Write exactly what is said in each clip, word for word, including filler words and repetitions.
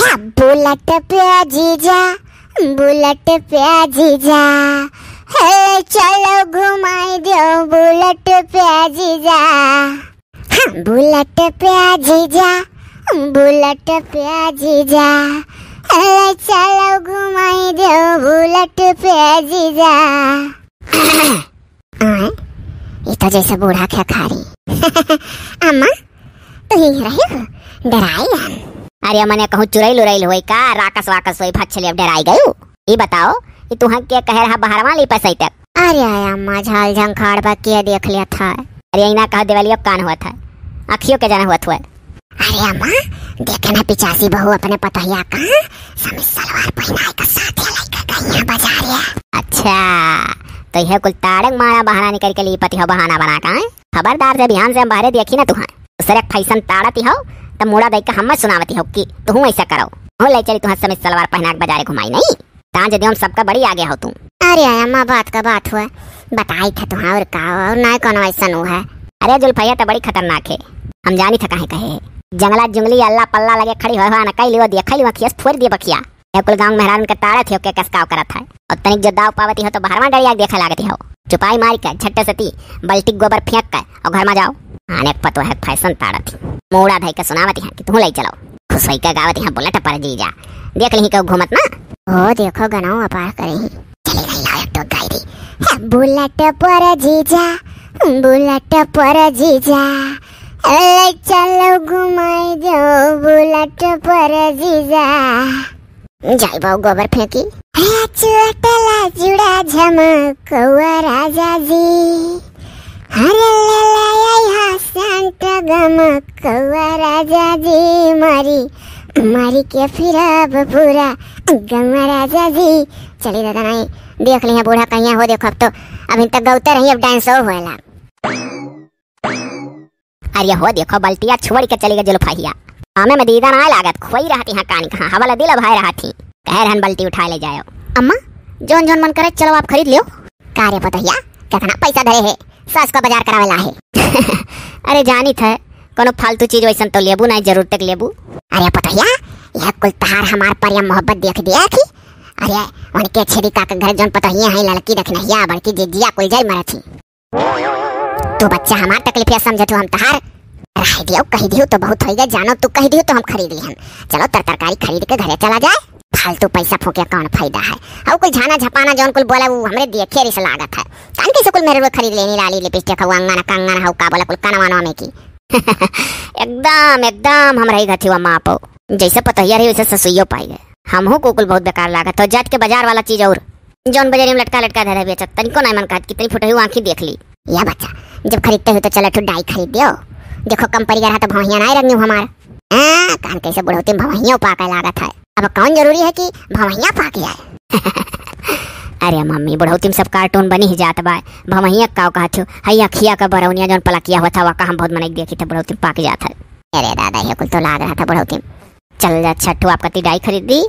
अब बुलेट पे जीजा, बुलेट पे जीजा, हे चलो घुमाई दियो बुलेट पे जीजा। हाँ, बुलेट पे जीजा, बुलेट पे जीजा, हे चलो घुमाई दियो बुलेट पे जीजा। आय, ई तो जैसे बूढ़ा खेखारी। अम्मा, तू ही रही हो? डराई हम। अरे मने कहूँ चुरैल उरैल होई का, राकस वाकस होई, भछले अब डराई गयू। ई बताओ, ई तुहन के कहे रहा बहरवा ली पैसा तक? अरे अम्मा, झाल झंखाड़ बा के देख लेत है। अरे इना कहा देवलियो कान होत है, अखियों के जाना होत हुए। अरे अम्मा, देखे ना पिचासी बहू अपने पतोहिया का समीज सलवार पहिनाए का साथे लइके गई है बाजारे। अच्छा, तो यह कुल ताड़क मारा बहाना निकल के लिए पति हो बहाना बना का, हैं? खबरदार से बिहान से हम बाहरे देखी ना तुहां। दूसरे फैशन ताड़ती हो, तब मुड़ा दई के हमें सुनावती हो कि तुहूं ऐसा करो। हो ले चली तुहां समीज सलवार पहिना के बाजारे घुमाई नहीं। तां जदि हम सबका बड़ी आगे हो तू। अरे अम्मा, बात का बात हुआ, बताई था तुहां और का, और ना कौन ऐसा नु है। अरे जुल्फैया तो बड़ी खतरनाक है, हम जानी था काहे कहे है। जंगला जुंगली अल्ला पल्ला लगे खड़ी होए हो ना, कई लियो दिया, खई लियो खियस फोड़ दिए बखिया। ये कुल गांव मेहरान के ताड़त हो के कसकाव करत है। और तनिक जो दाव पावती हो तो बहरवा डरिया के देखे लागती हो। चुपाई मार के झट्टे से ती बल्टी गोबर फेंक के और घर में जाओ। आने पतो है फैशन ताड़त ही। मूड़ा धई के सुनावती है कि तुहूं ले चलो। खुश होई के गावती है बुलेट पर जीजा। देख ली केहू घूमत ना। ओ देखो गनौ अपार करे ही। चली गई लायक तो गाई दी। हे बुलेट पर जीजा, बुलेट पर जीजा, ले चलो घुमाई दो बुलेट पर जीजा। जाई बाऊ गोबर फेंकी। हे चुअटला जुड़ा झमकौआ राजा जी, हरे ले ले आई हा शांत गमकौआ राजा जी, मारी मारी के फिरब पूरा गम राजा जी। चली दादा नहीं, देख लिया बूढ़ा कहिया हो, देखो अब तो, अभी तक गौते रही, अब डांसो होएला। अरे हो देखो बल्टिया छोड़ के चली गई जुल्फहिया। हमें में दीदा ना लागत, खोई रहती हाँ कान कहाँ, हवा लदी ला भाई रहती। कह रहन बल्टी उठा ले जाओ। अम्मा, जौन जौन मन करे चलो आप खरीद लियो। का रे पतोहिया, कितना पैसा धरे है? सास को बाजार करावे ला है। अरे जानी थे, कोनो फालतू चीज वैसन तो लेबू नहीं, जरूरत के लेबू। अरे पतोहिया, यह कुल तहार हमार प्रेम मोहब्बत देख दिया थी। अरे उनके छेदी का के घर जौन पतोहिया है, लड़की देखनहिया, बड़की जिज्जिया कुल जाई मरत ही। तू बच्चा हमार तकलीफिया समझत हो, हम तहार। रह दियो, कह दियो तो बहुत होई गए, जानो तू कह दियो तो हम खरीद लिहन। चलो तर तरकारी खरीद के घरे चला जाए, फालतू पैसा फूके कौन फायदा है? और कुल झाना झपाना जौन कुल बोला वो हमरे देखे रिस लागत है। कान कैसे कुल मेरे लोग खरीद लेनी, लाली लिपस्टिक हऊ, अंगन कंगन हऊ, का बोला कुल कनवा नवा में की। एकदम एकदम हम रही घथी माँ पो, जैसे पतोहिया रही वैसे ससुइयो पाई गए। हमहू को कुल बहुत बेकार लागत हो, जात के बाजार वाला चीज और जौन बजरिया में लटका लटका धरे बेचत, तनिको नाई मन कहत, कितनी फुटही आँखी देख ली। या बच्चा, जब खरीदते हो तो चलो ठो डाई खरीद दियो। देखो कम परिगर है तो भवहिया नाई रंगी हमार। हाँ, कान कैसे बुढ़ौती में भवहिया पाके लागत है। अब कौन जरूरी है कि भवहिया पाक जाए? अरे मम्मी, बुढ़ौती में सब कार्टून बनी ही जात बा। भवहिया का कहत हो? हई अखिया का बरौनिया जौन पलकिया होत है, वा का हम बहुत मनई देखी थे, बुढ़ौती में पाक जात है। अरे दादा, ये कुल तो लाग रहा था बुढ़ौती में। चल जा छठू, आपका तिडाई खरीद दी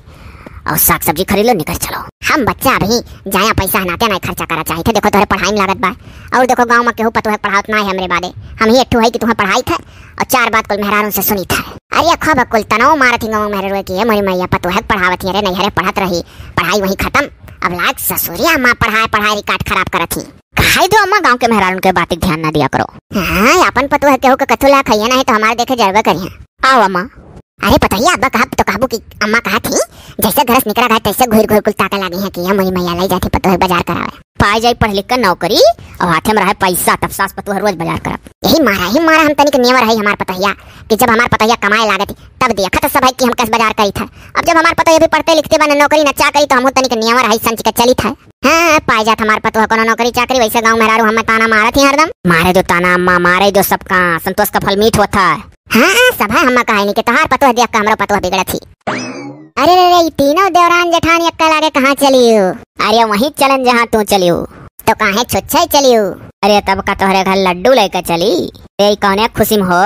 और साग सब्जी खरीद लो, निकल चलो। हम बच्चा अभी जाया पैसा हनाते नाई खर्चा करा चाहिए थे। देखो तोहरे पढ़ाई में लागत बा, और देखो गाँव में केहू पतोह पढ़ावत ना है हमरे बादे। हम ही एक ठू है कि तुम्हें पढ़ाई थे और चार बात कुल मेहरारू से सुनी थे। अरे खूब कुल तनाव मारत ही गाँव मेहरारू की, "ए मोरी मैया पतोह पढ़ावत ही, अरे नहीं हरे पढ़त रही, पढ़ाई वहीं खत्म, अब लाग ससुरिया माँ पढ़ाए पढ़ाए रिकॉर्ड खराब करत ही।" कहाई दो अम्मा, गाँव के मेहरारू के बात ध्यान ना दिया करो। हाँ, अपन पतोह केहू के कथू ला खाइए नहीं तो हमारे देखे जरबे करिए। आओ अम्मा। अरे पतोहिया, अब्बा कहब तो कहबू कि अम्मा कहा थी, जैसे घर से निकला रहे तैसे घूर घूर कुल ताके लागी है कि हम मोरी मैया लाई जाती पतोह बाजार करावे। पाए जाई पढ़ लिख के नौकरी और हाथे में रहे पैसा, तब सास पतोह रोज बाजार करब। यही मारा, यही मारा हम तनिक नेवर है हमार पतोहिया कि जब हमार पतोहिया कमाए लागत तब देखत सब है कि हम कैसे बाजार करी था। अब जब हमार पतोहिया भी पढ़ते लिखते बने नौकरी न चाकरी तो हमहू तनिक नेवर है संच के चली था। हाँ, पाए जात हमार पतोह कोनो नौकरी चाकरी, वैसे गाँव मेहरारू हमें ताना मारत ही हरदम। मारे दो ताना अम्मा, मारे दो सबका, संतोष का फल मीठ होता है। हाँ, सब है, हम कहा नहीं कि तोहार पतोह देख के हमरो पतोह बिगड़त ही। अरे रे रे, ई तीनों देवरान जेठान यक्का लागे कहाँ चलियो? अरे वहीं चलन जहाँ तू चलियो। तो काहे छुच्छे चलियो? अरे तब का तोहरे घर लड्डू लेके चली? रे ई कौने खुशी में हो?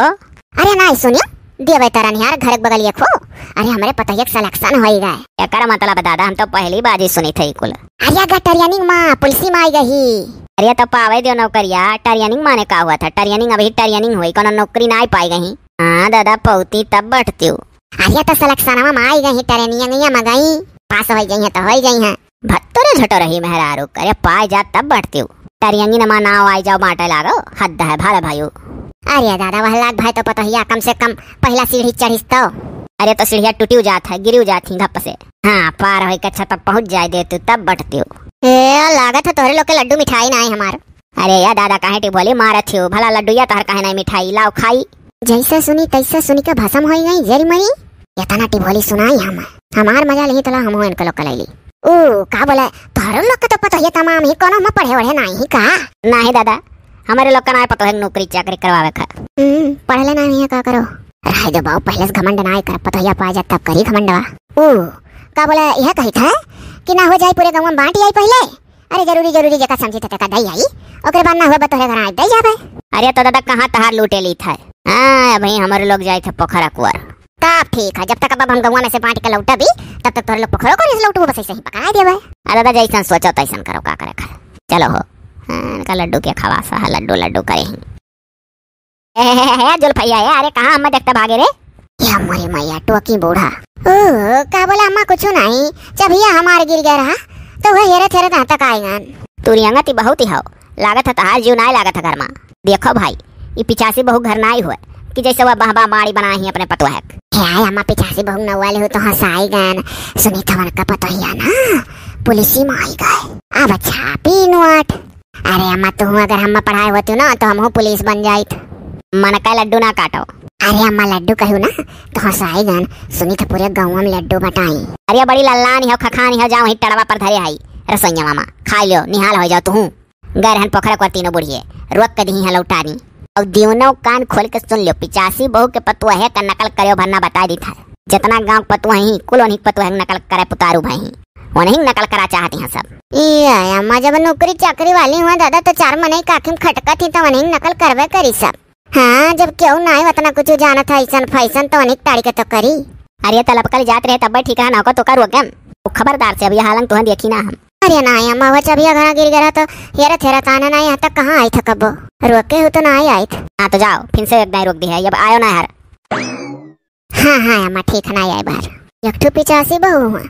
अरे ना सुनियो, देवे तरन यार घर के बगल ये खो। अरे हमरे पतोहिया के selection होई गए। एकर मतलब दादा हम तो पहली बार ही सुनी थे कुल। अरे अगर training माँ पुलिसी में आई गई। अरे तो पावे दियो नौकरिया, training माने का हुआ था? Training अभी training हुई, कोनो नौकरी ना पाई गई। हाँ दादा, पौती तब बैठती हूँ। अरे तो सलक्षणवा मा आई गई, ट्रेनिंग में गई, पास होइ गई है तो होइ गई है। भत्तरे झटो रही मेहरारू, करे पाए जा तब बटतिउ। ट्रेनिंग मा नाव आई जाओ बाटे लागो, हद है भाला भाई। अरे दादा, वह लाग भाई तो पतोहिया कम से कम पहला सीढ़ी चढ़िस तो। अरे तो सीढ़िया टूटिउ जात है, गिरिउ जात ही घप से। हाँ, पार होई के छत पहुँच जाए दे तू, तब बटतिउ। ए, लागत है तोहरे लोग के लड्डू मिठाई नाई हमार। अरे या दादा, काहे टिबोली मारत हियो? भला लड्डू या तोहर काहे नाई मिठाई? लाओ खाई। जैसे सुनी तैसे सुनी के भसम होई गई जरी मरी। इतना टिबोली सुनाई हम। हमार मजा लेही तला हम हो इनके लोग के लैली। ओ, का बोले, तोहरे लोग के तो पतोहिया तमाम ही, कोनो में पढ़े वढ़े नाई ही का? नाहीं दादा, हमरे लोग का नाई पतोहे के नौकरी चाकरी करवावे का। हम्म, पढ़ले नाई है का करो? रहे दो बाऊ, पहले से घमंड नाई कर, पतोहिया पा जा तब करी घमंडवा। ओ, का बोले, यह कही था कि ना हो जाए पूरे गाँव में बांट आई पहले। अरे जरूरी जरूरी जेका समझी थे तेका दई आई, ओकरे बाद ना हुआ बतोहरे घर आई दई जाबे। अरे तो दादा कहाँ तहार लूटे ली था? हाँ, अभी हमरे लोग जाए थे पोखरा कुआर। तब ठीक है, जब तक अब हम गौवा में से बांट के लौटबी, तब तक तोहरे लोग पोखरो को नहीं लौटबो, बस ऐसे ही पकड़ा देबे। अरे दादा, जैसन सोचो तैसन करो, का करे खाए। चलो हो, हाँ, इनका लड्डू के खवासा है, लड्डू लड्डू करे ही। ए, हे, हे, हे, जुल्फैया, ए, अरे कहाँ अम्मा देखता भागे रे? या मोरी मैया, टोकी बूढ़ा। ओ, का बोला अम्मा, कुछ नहीं, चबिया हमार गिर गया रहा, तो वह हेरत हेरत यहाँ तक आए गन। तू रियंगत ही बहुत ही हो, लागत है तहार जीव नाय लागत है घर मा। देखो भाई, ई पिचासी बहू घर नाई हुए कि जैसे वह बहबा माड़ी बनाए ही अपने पतोह के। हे आय अम्मा, पिचासी बहू नौवाले हो तो हंसाई गन। सुनी थवन का पतोहिया ना पुलिसी में आई गए। अब छापी नोट। अरे अम्मा, तू अगर हम पढ़ाए होती ना तो हम पुलिस बन जाइत। मन का लड्डू ना काटो। अरे अम्मा, लड्डू कहू ना तो हंसाई गन। सुनी तो पूरे गाँव में लड्डू बटाई। अरे बड़ी लल्लान हो, खखान हो, जाओ वही टड़वा पर धरे हई रसोईया मा, खा लियो, निहाल हो जाओ तू। गए रहन पोखरा कुआर तीनों बुढ़िए, रोक के दिही हैं लौटानी। और दियोनो कान खोल के सुन लियो, पिचासी बहू के पतोहे का नकल करेउ भर ना बताए दी था। जितना गाँव के पतोह ही, कुल उन्हीं के पतोहे के नकल करे पुतारू भाई ही। उन्हीं के नकल करा चाहती हैं सब। ये अम्मा, जब नौकरी चाकरी वाली हुआ दादा, तो चार मनई काखी में खटकत ही, तो उन्हीं के नकल करबे करी सब। हाँ, जब केहू नाई उतना कुछ जानत है, ऐसन फैसन तो उन्हीं के ताड़ी के तो करी। अरे तलब कल जात रहे तब ठीक रहा, ना को तो का रोके हम। तो खबरदार से अब ये हालंग तुहें देखी ना हम। अरे नाई अम्मा, वो चबिया घरा गिर गया तो हेरा थेरा ताने नाई यहाँ तक कहाँ आई था कब्बो। रोके हो तो नाई आई था। हाँ तो जाओ, फिर से एक दाई रोक दी है, अब आयो ना हर। हाँ, हाँ अम्मा, ठीक है, नाई आई बाहर। एक ठो पिचासी बहू हुआ,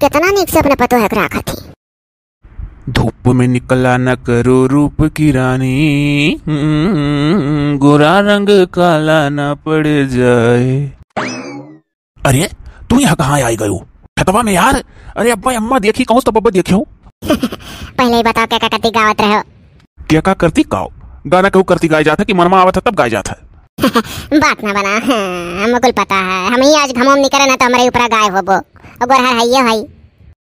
कितना नीक से अपने पतोह के राखत ही। धूप में निकला न करो रूप की रानी, हम्म, गोरा रंग काला ना पड़ जाए। अरे, तू यहाँ कहाँ आई गयो? खेतवा में यार। अरे अब्बा अम्मा देखी, कहूँ तो बब्बा देखियो। पहले ही बताओ, क्या क्या करती गावत रहे हो? क्या का करती गाओ? गाना केहू करती गाए जात है कि मनमा आवत है तब गाए जात है? बात ना बना, हाँ, हमको कुल पता है। हम ही आज घमौम निकरे ना तो हमरे ऊपर गाए होबो। और गोरहर है ये भाई।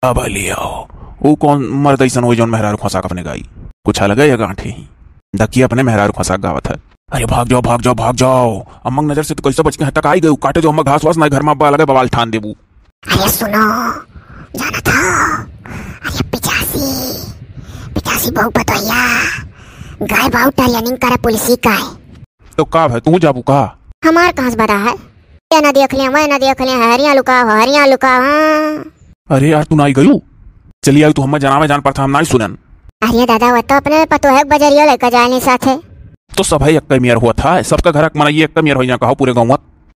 अब लियो, वो कौन मर्द ऐसन होई जौन मेहरारू खोसा के अपने गाई? कुछ अलग है या गांठे ही? दकिया अपने मेहरारू खोसा के गावत है। अरे भाग जाओ, भाग जाओ, भाग जाओ। अम्मा के नजर से तो कैसे बच के यहाँ तक आई गई? काटे जो अम्मा घास वास ना घर में अब्बा लगे बवाल ठान देबू। अरे सुनो, जाना था? अरे पिचासी, पिचासी बहू पतोहिया, गाय बाऊ ट्रेनिंग करे पुलिसी का है। तो का भाई, तू जाबू का? हमार कहाँ से बता है? ये ना देख ले, वह ना देख ले, हरिया लुका, हरिया लुका, हाँ। अरे यार, तू ना आई गयू? चली आई, तू हमें जनावे जान पर था, हम ना ही सुनन। अरे दादा, वो तो अपने पतोहे के बजरिया लेकर जाए नहीं साथे। तो सब है एक मियर हुआ था, सबका घर के मनई एक मियर हो जा कहो पूरे गाँव।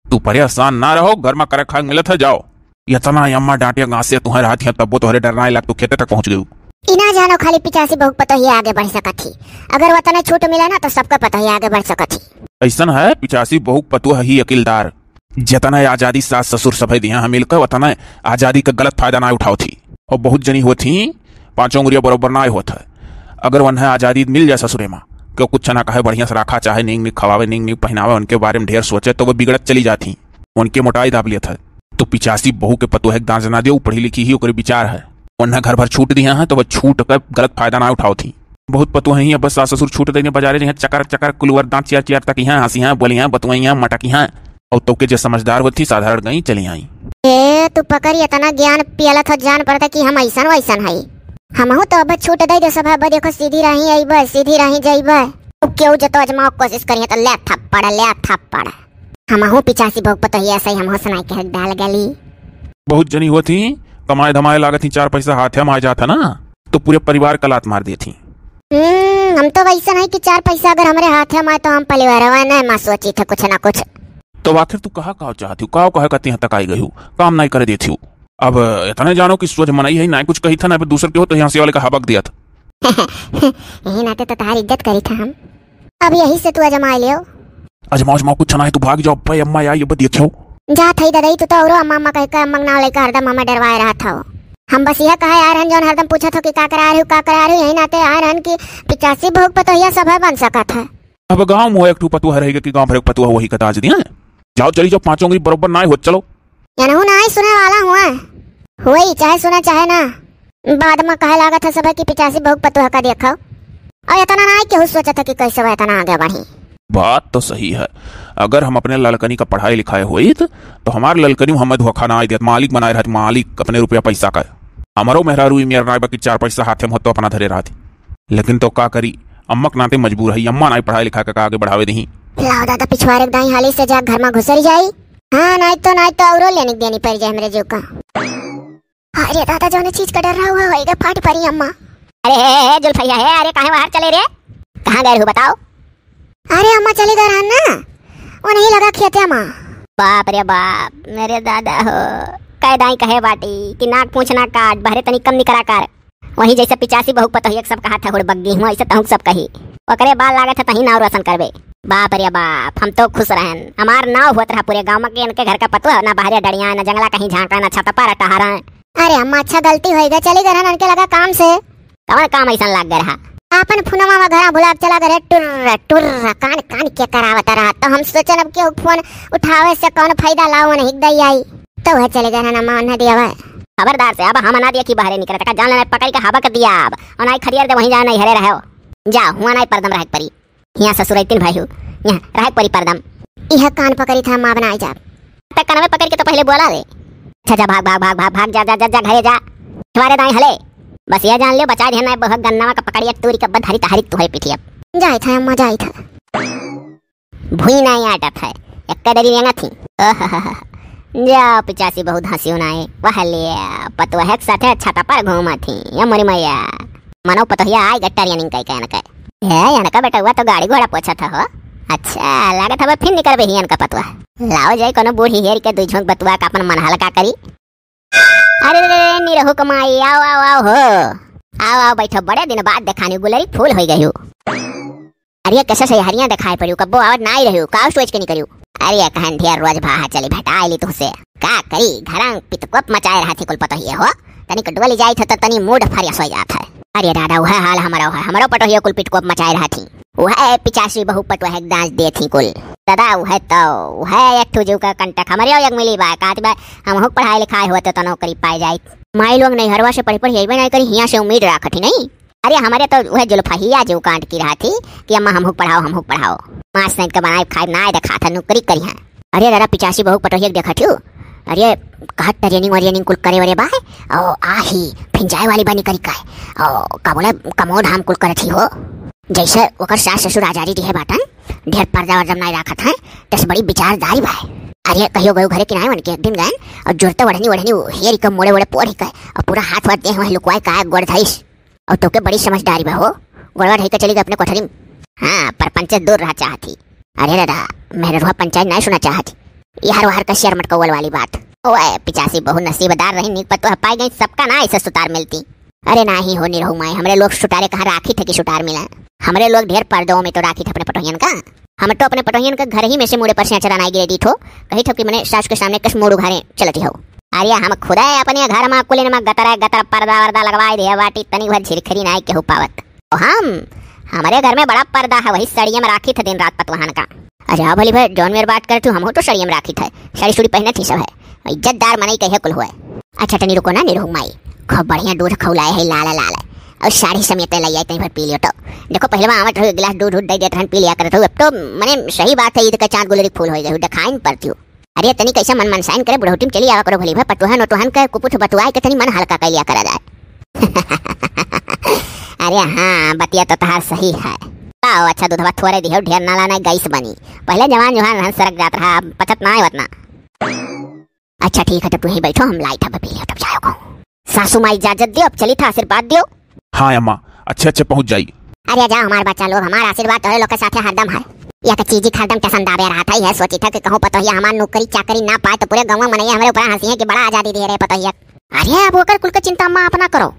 तू परेशान ना रहो, घर में करे खाए मिलत है, जाओ। इतना अम्मा डांटिया गांसे तुम्हारे हाथ, तब्बो तोहरे डर ना लाग, तू खेते तक पहुंच गयू। इना जानो खाली पिचासी बहू पतोहिया आगे बढ़ सकत ही। अगर वतने छूट मिला ना तो सबका पतोहिया आगे बढ़ सकत ही। ऐसन है, पिचासी बहू पतोह ही अकिलदार। जतना आजादी सास ससुर सभे दिया हैं मिलकर, वतना आजादी का गलत फायदा ना उठावत ही। और बहुत जनी होत ही, पांचों उंगलिया बरोबर ना होत है। अगर वन्हें आजादी मिल जाए ससुरे माँ, क्यों कुछ ना कहे, बढ़िया से राखा, चाहे नीक नीक खवावे, नीक नीक पहनावे, उनके बारे में ढेर सोचे, तो वो बिगड़त चली जात ही। उनके मोटाई दाब लेत है। तो पिचासी बहू के पतोह के दांज ना दियो, पढ़ी लिखी ही ओकरे विचार है। उन्हें घर भर छूट दिया है, तो वह छूट का गलत फायदा ना उठावत ही। बहुत पतोह ही अब सास ससुर छूट देने बाजारे जहाँ चकर चकर कुलवर दांत चियार चियार तक यहाँ हंसी हैं, बोली हैं, बतुआई हैं, मटकी हैं। और तो के जो समझदार होती साधारण गई चली आई। ए, तू पकड़ इतना ज्ञान पियलत हो, जान पड़ता कि हम ऐसन वैसन हई। हमहू तो अब छूट दे दे सब, अब देखो सीधी राही अइबे, सीधी राही जइबे। अब केहू जतो अजमाओ कोशिश करिए तो ले थप्पड़, ले थप्पड़। हमहू पिचासी बहू पतोहिया से हमहू सुनाई के डाल गली। बहुत जनी होत ही, कमाए धमाए लागत ही, चार पैसा हाथे में आ जात है ना, तो पूरे परिवार का लात मार देत ही। हम्म, हम तो वैसा नहीं कि चार पैसा अगर हमरे हाथे में आए तो हम परिवारवा ने माँ सोची थे कुछ ना कुछ। तो आखिर तू कहा, कहा चाहत हूँ, कहा, कहा का तिहाँ तक आई गई हूँ, काम नाई करे देत हूँ। अब इतने जानो कि सोझ मनई है, नाई कुछ कही था, ना फिर दूसर के हो तो यहाँ से वाले का हबक दिया था। यही नाते तो तहार इज्जत करी था हम। अब यही से तू अजमाए लियो। अजमाओ, अजमाओ, कुछ ना है, तू भाग जाओ, भाई अम्मा आई, अब देखियो। जा थई दादा, तू तो औरो अम्मा, अम्मा कह के अम्मा के नाव लेके हरदम हमें डरवाए रहत हो। हम बस यह कहे आए रहन, जौन हरदम पूछत हो कि का करा रही हो, का करा रही हो, यही नाते आए रहन कि पिचासी भोग पतोहिया सब है बन सकत है। अब गाँव में एक ठू पतुआ रहेगा कि गाँव भर एक पतुआ वही का ताज दिया है। जाओ, चली जाओ, पाँचों उंगली बरोबर ना हो, चलो। यनहू ना आई सुने वाला हुआ। होई, चाहे सुने, चाहे ना। बाद में कहे लागत है सब कि पिचासी बहू पतोह का देखो। और इतना ना आई केहू सोचत है कि कैसे वह इतना आगे बढ़ी। बात तो सही है। अगर हम अपने ललकनी का पढ़ाई लिखाए होइत, तो हमार ललकनी हमें धोखा ना आई देत। मालिक बनाए रहत, मालिक अपने रुपया पैसा का। हमारो मेहरारू ई मेर ना बा कि चार पैसा हाथे में हो तो अपना धरे रहत। लेकिन तो का करी, अम्मा के नाते मजबूर है, अम्मा ना पढ़ाई लिखा के का आगे बढ़ावे दही। लाओ दादा, पिछवारे के दाई हाली से जा घर में घुसर जाई। हाँ, नाई तो, नाई तो औरो लेने के देनी पड़ जाए हमरे जो का। अरे दादा, जौने चीज का डर रहा हुआ, वही का फाट परी अम्मा। अरे हे, हे, जुल्फैया हे, अरे काहे बाहर चले रे? कहाँ गए हो बताओ? अरे अम्मा चली गए रहन ना, वो नहीं लगा खेते अम्मा। बाप रे बाप, मेरे दादा हो, कह दाई कहे बाटी कि नाक पूछ ना काट, बहरे तनी कम निकरा कर। वही जैसे पिचासी बहू पतोहिया के सब कहा था हुड़बग्गी हुआ, ऐसे तहूँ सब कही। ओकरे बाद लागत है तही नाव रोशन करबे। बाप रे बाप, हम तो खुश रहन, हमार नाव होत रहा पूरे गाँव में कि इनके घर का पतोह ना बहरे डरिया, ना जंगला कहीं झांका, ना छत पर टहरा। अरे अम्मा, अच्छा गलती होई गई, चली गए रहन इनके लगा काम से। कौन काम ऐसा लाग गए रहा? आपन फोनवा में घरा भुला के चला गए रहे, टुर्र टुर्र कान कान के करावत रहा, तो हम सोचन अब केहू फोन उठावे से कौन फायदा लाओ नहीं दई आई, तो वह चले गए रहन अम्मा उन्हें दिया हुआ। खबरदार से अब हम ना दिया कि बहरे निकले, तका जान लेना पकड़ के हबक दिया अब, और नाई खरियर दे वहीं जाए नहीं हरे रहो। जा, हुआ नाई परदम रहे परी। हियाँ ससुरैतिन भयू, यहाँ रहक परी परदम। इह कान पकड़ी था, माँ बनाए जाब। त कनवे पकड़ के तो पहले बोला रे। अच्छा जा, भाग, भाग, भाग, भाग, भाग, जा, जा, जा, जा, घरे जा। छुआरे दाई हले। बस यह जान लियो, बचा ध्यान नाई बहु गन्नवा का पकड़िया तूरी का बधारी तहारी तुहे पिठिया। जाए था अम्मा, जाए था। भुई नाई आटत है, एक डरी रेंगा थी। ओह, जा पिचासी बहुत हंसी उनाए। वह ले, पतुआ है के साथे छाता पर घूमा थी। ये मोरी मैया। मनो पतोहिया आइ गट्टर यानी कई कहन के। ए, यानी का बेटा हुआ तो गाड़ी घोड़ा पोछा था हो। अच्छा, लागत हवे फिर निकल बे हियन का पतुआ। लाओ जाई कोनो बूढ़ी हेर के दुई झोंक बतुआ का अपन मन हल्का करी। अरे रे रे, निरहू कमाई, आओ, आओ, आओ हो। आओ, आओ, बैठो, बड़े दिन बाद देखानी गुलरी फूल होई गई हो। अरे कैसे से हरिया देखाई पड़ियो, कब्बो आवत नाई रहियो, का सोच के निकरियो? अरे कहन ढेर रोज भाहा चली भेटाइली तुहसे। का करी, घरंग पितकोप मचाए रहा थी कुल पतोहिए हो। तनिक डोली जाई था तो तनी मूड फरिया सोई जात है। अरे दादा, वह हाल हमारा है, हमारा पटोहिए कुल पितकोप मचाए रहा थी। वह पिचासी बहू पटवा है दांच दे थी कुल। दादा, वह तो, वह एक ठो जीव का कंटक हमारे एक मिली बा, कहती बा, हम हुक पढ़ाई लिखाई हुआ तो, तो नौकरी पाए जाई। माई लोग नहीं हरवा से पढ़ी पढ़ी अइबे नहीं करी, हिया से उम्मीद राखत ही नहीं। अरे हमरे तो वह जुल्फहिया जो कांड की रहा थी कि अम्मा हमहू पढ़ाओ, हमहू पढ़ाओ। माँ सैन के बनाए खाए ना देखा था, नौकरी करी है। अरे दादा, पिचासी बहू पटोहिया के देखा थियो। अरे कहत ट्रेनिंग व्रेनिंग कुल करे वरे बा। ओ आही, फिंजाए वाली बनी करी का। ओ का बोले, कमोद हम कुल करत ही हो। जैसे ओकर सास ससुर आजारी दिहे बाटन, ढेर पर्दा वर्दा नहीं राखत हैं, तस बड़ी विचारदारी बा। अरे कहियो गयो घरे कि नाई, उनके एक दिन गए और जुरते ओढ़नी ओढ़नी हेरी के मोड़े ओड़े पोढ़ी के और पूरा हाथ वाथ देह वह लुकवाए का गोड़ धइस। और तोके बड़ी समझदारी बा हो, गोड़वा ढई के चली गई अपने कोठरी में। हाँ, पर पंचे दूर रहा चाहत ही। अरे दादा, मेहररुआ पंचायत नहीं सुना चाहत ही। यार वार का शेर मटकौल वाली बात। ओए, पिचासी बहुत नसीबदार रही, नीक पतोह पाई गई, सबका ना ऐसे सुतार मिलती। अरे नाही हो निरहू माई, हमरे लोग सुतारे कहाँ राखी थे कि सुतार मिला। हमरे लोग ढेर पर्दों में तो राखी थे अपने पटोहियन का। हम तो अपने पटोहियन के घर ही में से मुड़े पर से अचरा नाई गिरे दी थो, कही थो कि मने सास के सामने कस मुड़ उघारे चलती हो। अरे हम खुदे अपने घर में कुलिन में गतर गतर पर्दा वर्दा लगवाए दिए बाटी, तनी वह झिरखरी नाई केहू पावत। और हम, हमारे घर में बड़ा पर्दा है, वही सड़िया में राखी थे दिन रात पतवाहन का। अरे हाँ भली भाई, जौन मेर बात करती हूँ, हम तो सड़िया में राखी थे, साड़ी सुड़ी पहने थी सब है, इज्जतदार मनई कहे कुल हुए। अच्छा तनी रुको ना निरहू माई, खूब बढ़िया दूध खौलाए है लाल लाल, और साड़ी समेत ले आई, तनी भर पी लियो तो। देखो पहले में आवत रहो, एक गिलास दूध उध दे देत रहन, पी लिया करत हो। अब तो मने सही बात है, ईद का चांद गुलरी फूल हो गई, दिखाई न पड़ती हो। अरे तनी कैसे मन मनसाइन करे, बुढ़ौती में चली आवा करो भली भाई, पटोहन ओटोहन के कुपुथ बतुआए के तनी मन हल्का कर लिया करा जाए। अरे हाँ, बतिया तो तहार सही है। लाओ अच्छा दूधवा थोड़े दिहो, ढेर ना लाना, गैस बनी। पहले जवान जुहान रहन सरक जात रहा, अब पचत ना है उतना। अच्छा ठीक है, तो तू ही बैठो, हम लाइट अब पी लियो तब जाओ को। सासू माई इजाजत दियो, अब चली था आशीर्वाद दियो। हाँ अम्मा, अच्छे अच्छे पहुँच जाई। अरे जाओ हमार बच्चा लोग, हमार आशीर्वाद तोहरे लोग के साथे हरदम है। यह तो चीजी हरदम टसन दाबे रहत है, यह सोचित है कि कहूँ पतोहिया हमार नौकरी चाकरी ना पाए तो पूरे गौवा मनैया हमरे ऊपर हँसी है कि बड़ा आजादी दे रहे पतोहिया। अरे, अब ओकर कुल के चिंता अम्मा अपना करो,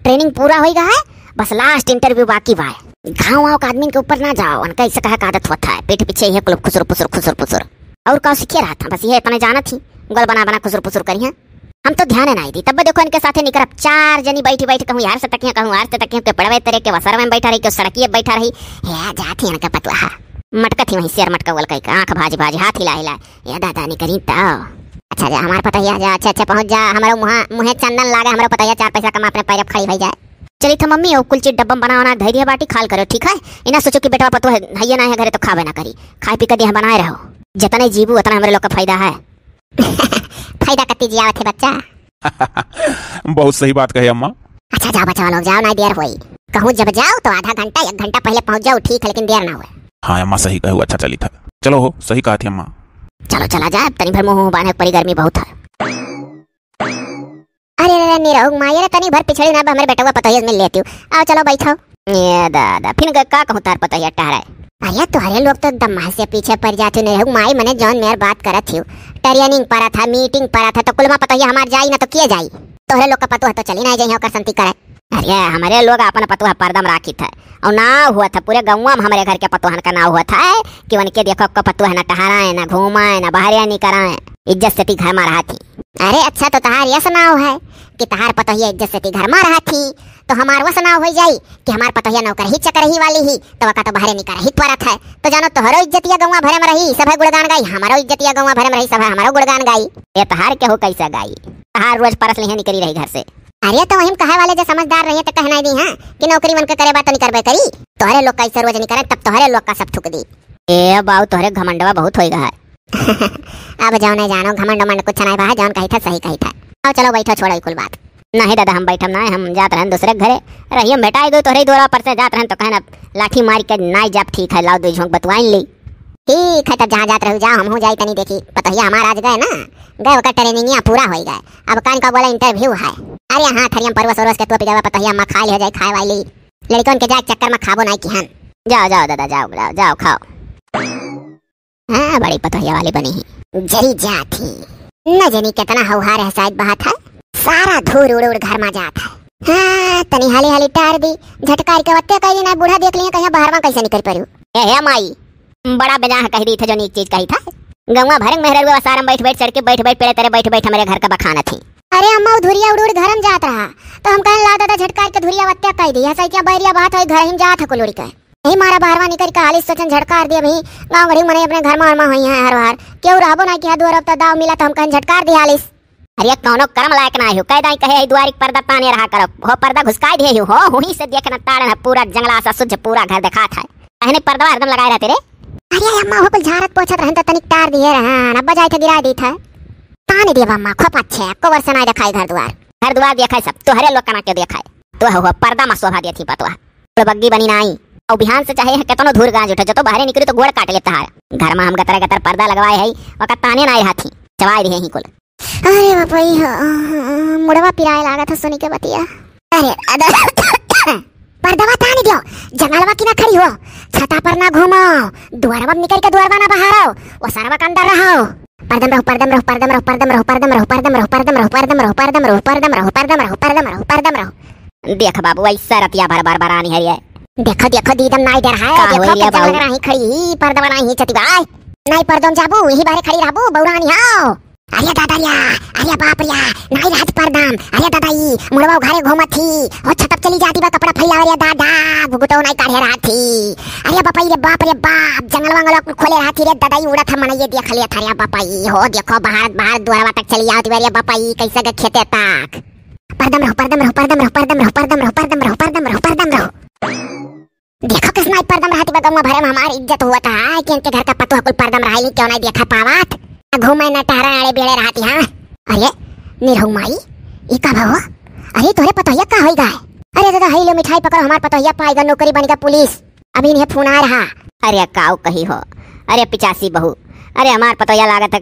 training पूरा होइगा है, बस last interview बाकी बा। गाँव वाँव के आदमी के ऊपर ना जाओ, उनका ऐसे कहे का आदत होता है, पीठ पीछे ये कुल खुसुर पुसुर खुसुर पुसुर। और का सीखे रहा था, बस ये इतना जानत ही, गोल बना बना खुसुर पुसुर करी हैं। हम तो ध्यान नहीं दी, तब देखो इनके साथे निकरब, चार जनी बैठी बैठी कहूँ यार से तकिया, कहूँ यार से तकिया, के पड़वे तरे के वसर में बैठा रही, के सड़किए बैठा रही। हे जात ही इनका पतुआ, मटकत ही वहीं शेर मटकवल कई, आँख भाजी भाजी, हाथ हिला हिला। ये दादा निकरी तो। अच्छा जा, हमार पतोहिया जा, अच्छा, अच्छा, पहुँच जा, हमारो मुँहा, मुँहे चंदन लागे, हमारो पतोहिया चार पैसा कमा अपने पैर पे खड़ी भई जाए। चली तो मम्मी, ओ कुल चीज डब्बा में बना बना के धई दिया बाटी, खाल करो, ठीक है? इना सोचो कि बेटवा पतोह है, हइये ना है घरे तो खावे ना करी, खाए पी के देह बनाए रहो, जतने जीबू उतना हमरे लोग का फायदा है। फायदा कत्ती जियावत है बच्चा। बहुत सही बात कहे अम्मा। अच्छा जाओ बचवा लोग, जाओ, ना देर होई। कहूँ जब जाओ तो आधा घंटा एक घंटा पहले पहुँच जाओ, ठीक है, लेकिन देर ना होए। हाँ अम्मा, सही कहू, अच्छा चली था। चलो हो, सही कहा थी अम्मा। चलो चला जाए, तनी भर मुँह बांधे परी, गर्मी बहुत है। अरे अरे अरे, निरहुक माई, अरे तनी भर पिछड़ी ना, अब हमरे बेटवा पतोहिया में लेती हूँ। आओ चलो बैठो। ए दादा, फिर ग-, का कहूँ तार पतोहिया टहराए। अरे तोहरे लोग तो एकदम माँ से पीछे पड़ जाते हो निरहुक माई, मने जौन मेर बात करत थी, training परत है, meeting परत है, तो कुलमा पतोहिया हमार जाई ना तो किए जाई? तोहरे लोग का पतोह तो चली ना जाई ओकर संती करे। अरे हमरे लोग अपन पतोह परदम राखी थे, और नाव हुआ था पूरे गौवा में हमरे घर के पतोहन का नाव हुआ था कि उनके देखो को पतोह न टहराए, न घूमाए, न बहरे निकराए, इज्जत से ती घर में रहा थी। अरे अच्छा, तो तहार यस नाव है कि तहार पतोहिया इज्जत से ती घर में रहा थी, तो हमार वस नाव हो जाई कि हमार पतोहिया नौकर ही चकर ही वाली ही, तो वका तो बहरे निकर ही परत है। तो जानो तोहरो इज्जतिया गौवा भरे में रही, सभे गुणगान गाई, हमारो इज्जतिया गौवा भरे में रही, सभे हमारो गुणगान गाई। ये तहार केहू कैसे गाई? तहार रोज परस लिहे निकरी रही घर से। अरे तो वही कहे वाले जो समझदार रही तो कह नहीं दी हाँ कि नौकरी मन के करे बा तो निकरबे करी। तोहरे लोग का ऐसे रोज निकरे तब तोहरे लोग का सब थूक दी। ए बाऊ, तोहरे घमंडवा बहुत होई गवा है। अब जौने जानो, घमंड उमंड कुछ नाय बा, जौन कही था सही कही था। आओ चलो बैठो, छोड़ो ई कुल बात। नहीं दादा, हम बैठब ना, हम जात रहन दूसरे के घरे। रहियम भेटाई गई तोहरे ही द्वारा पर से जात रहन तो कहन अब लाठी मार के नाई जाब, ठीक है, लाओ दो झोंक बतवाइन ली। ठीक है, तब जहाँ जात रहू जाओ, हम हो जाई तनी देखी, पतोहिया हमार आज गए ना, गए ओकर training पूरा होई गए। अब कान का बोला interview है। अरे हाँ, थरियम परवस ओरवस के तोपी देवा पतोहिया, अम्मा खा ले हो जाई, खाए वाली। लड़कन के जाए चक्कर में खाबो नाई किहन। जाओ जाओ दादा, जाओ जाओ जाओ खाओ। हाँ, बड़ी पतोहिया वाली बनी ही। जरी जात ही। न जनी कितना हौहार है, शायद बात है। सारा धूर उड़ उड़ घर में जात है। हाँ, तनी हाली हाली टार दी। झटकार के वत्ते कह दी ना, बूढ़ा देख लिए कहीं बाहर में कैसे निकल पड़ू। ए हे माई, बड़ा बेजाह कह दी थे जो नीक चीज कही था। गौवा भरंग मेहररुआ सारम बैठ बैठ सड़के बैठ बैठ पेड़े तरे बैठ बैठ हमरे घर का बखानत ही। अरे अम्मा, उ धुरिया उड़ उड़ घर में जात रहा, तो हम कहन ला दादा झटकार के धुरिया वत्ते कह दी। हंसैतिया बैरिया बात होई, घर ही में जात है कुल उड़ के। यही मारा बहरवा निकल के हाली सोचन झटकार दिया भी। गाँव गढ़ी मने अपने घर में ओरमा होई हैं हर बार। केहू रहबो ना कि हाँ दुआर अब तो दाव मिला तो हम कहन झटकार दिया हालिस। अरे कौनो कर्म लायक ना हो, कह दाई कहे दुआरी के पर्दा ताने रहा करो। हो पर्दा घुसकाई दिए हो, हो हुई से देखना ताड़न है पूरा जंगला सा सुझ पूरा घर दिखात है। कहने पर्दा हरदम लगाए रहते रे। अरे अम्मा हो कुल झारत पोछत रहन तो तनिक तार दिए रहन, अब बजाई थे गिरा दी थे। ताने दिए अम्मा, खूब अच्छे, कोवर से ना दिखाई घर दुआर। घर दुआर देखाई सब, तोहरे लोग कना के देखाई। तो हो पर्दा में शोभा देती पतवा। बग्गी बनी नाई। और बिहान से चाहे है केतनो धूर गांज उठे, जो तो बाहरे निकली तो गोड़ काट ले तहार। घर में हम गतर गतर पर्दा लगवाए है, वका ताने नाई रहती, चबाई रहे ही कुल। अरे बापा, ई ह-, मुड़वा पिराए लागत है सुनी के बतिया। अरे, अरे, पर्दवा तानी दियो, जंगलवा की ना खड़ी हो, छता पर ना घूमो, दुआरवा में निकल के दुआरवा ना बहारो, वो सरवा के अंदर रहो। पर्दम रहो, पर्दम रहो, पर्दम रहो। देख बाबू, ऐसा रतिया भर भर बरानी है ये। देखो, देखो, दीदम नाई डर है, का देखो, होई रे बाबू? जंगलवा राही खड़ी ही, पर्दवा राही चतिबाई। नाई पर्दम जाबू, यही बारे खड़ी रहबू, बौरानी हाओ। अरे दादा रिया, अरे बाप रिया, नाई रहत पर्दम। अरे दादा ई, मुड़वा उघारे घूमत ही, हो छतप चली जाती बा, कपड़ा फैलावे रे दादा, घुघुटो नाई काढ़े रहत ही। अरे बापा ई रे बाप रे बाप, जंगल वंगल कुल खोले रहत ही रे दादा ई, उड़त है मनई ये देख लिया था रे बापा ई, हो देखो बाहर, बाहर दुआरवा तक चली आवत बा रे बापा ई, कैसे के खेते तक। पर्दम रहो, पर्दम रहो। देखो किस नाई पर्दम रहती बा, गौवा भरे में हमार इज्जत हुआ था कि इनके घर का पतोह कुल पर्दम रहा, क्यों नहीं देखा पावत? ना घूमे, ना टहरे, आड़े बेड़े रहती, हाँ। अरे, निरहू माई, ई का भवा? अरे, तोरे पतोहिया का होई गाय? अरे दादा, हई लो मिठाई पकड़ो, हमार पतोहिया पाई गा, नौकरी बनी गा पुलिस। अभी इन्हें फोन आ रहा। अरे, काऊ कही हो? अरे, पिचासी बहू, अरे, हमार पतोहिया लागत है।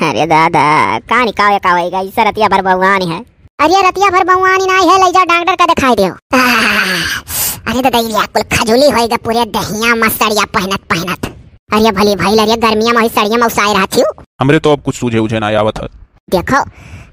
अरे दादा, कहानी काऊ या का होई गा? ई रतिया भर बउआनी है। अरे रतिया भर बउआनी नाई है, लई जा डॉक्टर का दिखाई देव। आह, अरे दादा, ई लिया कुल खजुली होइगा पूरे देहिया मा सड़िया पहनत पहनत। अरे भली भइल, अरे गर्मिया मा ही सड़िया मा उसाए रहत हिउ। हमरे तो अब कुछ सूझे उझे ना आवत है। देखो,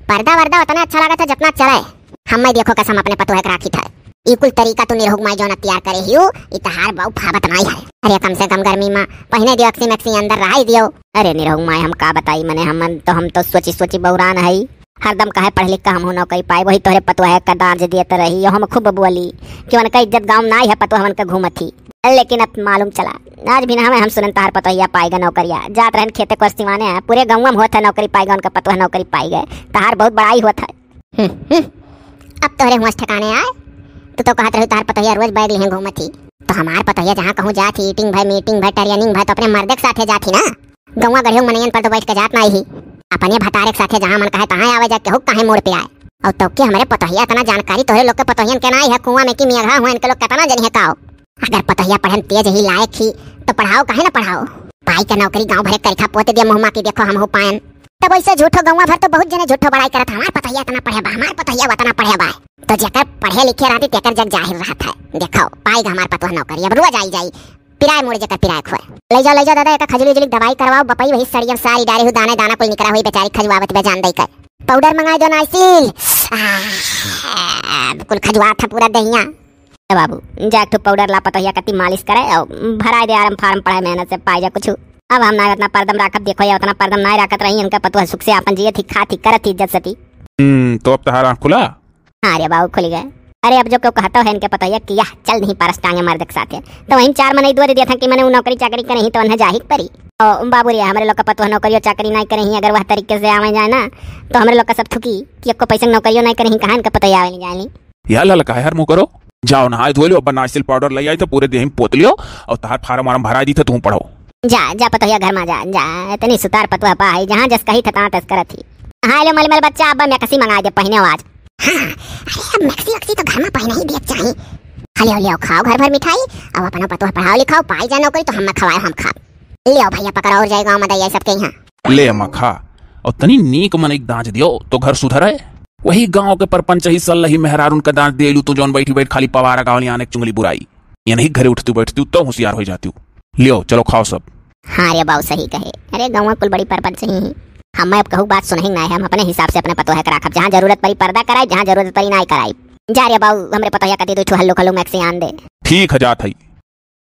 पर्दा वर्दा उतना अच्छा लागत है जितना चले। हम्मे देखो कसम अपने पतोह के राखी था। ई कुल तरीका तू निरहुक माई जौन अख्तियार करे हिउ, ई तहार बाऊ फावत नाई है। अरे कम से कम गर्मी मा पहिने दियो, अक्सी मक्सी अंदर रहाई दियो। अरे निरहुक माई हम का बताई, मने हमन तो, हम तो सोची सोची बौरान है। हरदम कहे पढ़ लिख के हमहू नौकरी पाई, वही तोहरे पतोह का दाज दियत रही। हम खूब बोली कि उनका इज्जत गाँव मा नाई है, पतोह उनका घूमत ही। लेकिन अब मालूम चला, आज भी ना हमें हम सुनन तहार पतोहिया पाइगा नौकरिया। जात रहन खेते कोस सिवाने, पूरे गाँव मा होत है नौकरी पाइगा, उनका पतोह नौकरी पाइगा। तहार बहुत बड़ाई होत है। हम्म, हम्म। अब तोहरे हुआस ठिकाने आए। तू तो कहत रही तहार पतोहिया रोज बैग लिहे घूमत ही। तो हमार पतोहिया जहाँ कहूँ जात ही, eating भय, meeting भय, training भय, तो अपने मर्दे के साथे जात ही ना। गौवा गढ़ियो मनैयन पर तो बैठ के जात नाई ही। अपने भतारे के साथे जहाँ मन कहे तहाँ आवे जाए, केहू काहे मोड़ पे आए। और तो के हमरे पतोहिया इतना जानकारी तोहरे लोग के पतोहियन के नाई है, कुआं में कि मेघा हुआ इनके लोग कितना जनी है काओ। अगर पतोहिया पढ़न तेज ही लायक ही तो पढ़ाओ, काहे ना पढ़ाओ। पाई के नौकरी गाँव भरे करिखा पोत दिया मुँह मा कि देखो हमहू पायन। तब ऐसे झूठो गौवा भर तो बहुत जने झूठो बड़ाई करत, हमार पतोहिया इतना पढ़े बा, हमार पतोहिया उतना पढ़े बा। तो जेकर पढ़े लिखे रहती तेकर जग जाहिर रहत है। देखो पाई गा हमार पतोह नौकरी, अब रोज आई जाई। पिराए मोड़ जेकर पिराए खोए। ले जाओ, ले जाओ दादा, एक खजुली उजुली दवाई करवाओ, बपई वही सड़िया सारी डारे हु, दाना दाना कुल निकरा हुई, बेचारी खजुआवत बे जान दई कर। पाउडर मंगाए दो नाइसिल। आह, कुल खजुआत है पूरा दहिया। ए बाबू, जा एक ठो पाउडर ला, पतोहिया कती मालिश करे और भराए दे आराम फार्म पढ़े मेहनत से पाए जा कुछ। अब हम ना उतना परदम राखब, देखो या उतना परदम ना राखत रही, इनका पतोह सुख से आपन जियत ही, खात ही, करत ही इज्जत सती। हम्म, तो अब तहार आँख खुला? हाँ रे बाबू, खुल गए। अरे अब जो क्यों कहता है इनके पतोहिया कि यह चल नहीं पारस टांगे मर्द के साथे, तो वहीं चार मनई दुआ दे दिया था कि मने वो नौकरी चाकरी करे ही तो उन्हें जाहिक परी। ओ बाबू रे, हमरे लोग का पतोह नौकरी और चाकरी नहीं करे ही, अगर वह तरीके से आवे जाए ना तो हमरे लोग का सब थुकी कि एको पैसे नौकरियों नहीं करे ही, कहाँ इनके पतोहिया आवे नहीं जाए नहीं। या ललका है, हर मुँह करो, जाओ नहाए धोए लियो, अब नाइसिल पाउडर ले आई तो पूरे देह में पोत लियो और तहार फार्म वार्म भरा दी थे, तू पढ़ो। जा, जा पतोहिया घर मा जा, जा, इतनी सुतार पतोह पा है, जहाँ जस कही था तहाँ तस करत ही। नहाए लियो मलमल बच्चा, अब मैक्सी मंगा दे पहिने आज। हाँ, अरे अब मैक्सी वैक्सी तो घर मा पहिने ही देख चाही। हाँ, लियो, लियो, खाओ घर भर मिठाई, अब अपना पतोह पढ़ाओ लिखाओ, पाई जा नौकरी तो हम खवाए, हम खा। लियो भैया पकड़ो और जाए गाँव मा दैया सबके यहाँ। ले अम्मा खा, और तनी नीक मन एक दाँच दियो तो घर सुधरे। वही गाँव के परपंच ही सल्लही मेहरारून का दाँच देलू तो जौन बैठी बैठ खाली पवारा गावली आने चुंगली बुराई। ये नहीं घरे उठती बैठती तो होशियार हो जाती। लियो चलो खाओ सब। हाँ रे बाऊ सही कहे, अरे गाँव कुल बड़ी परपंच ही है। हम मैं अब कहू बात सुनही ना है, हम अपने हिसाब से अपने पतोह के राखब, जहाँ जरूरत पड़ी पर्दा कराई, जहाँ जरूरत पड़ी नाई कराई। जा रे बाऊ, हमरे पतोहिया कती दो ठो हल्लू खल्लू मैक्सी आन दे। ठीक है जात है।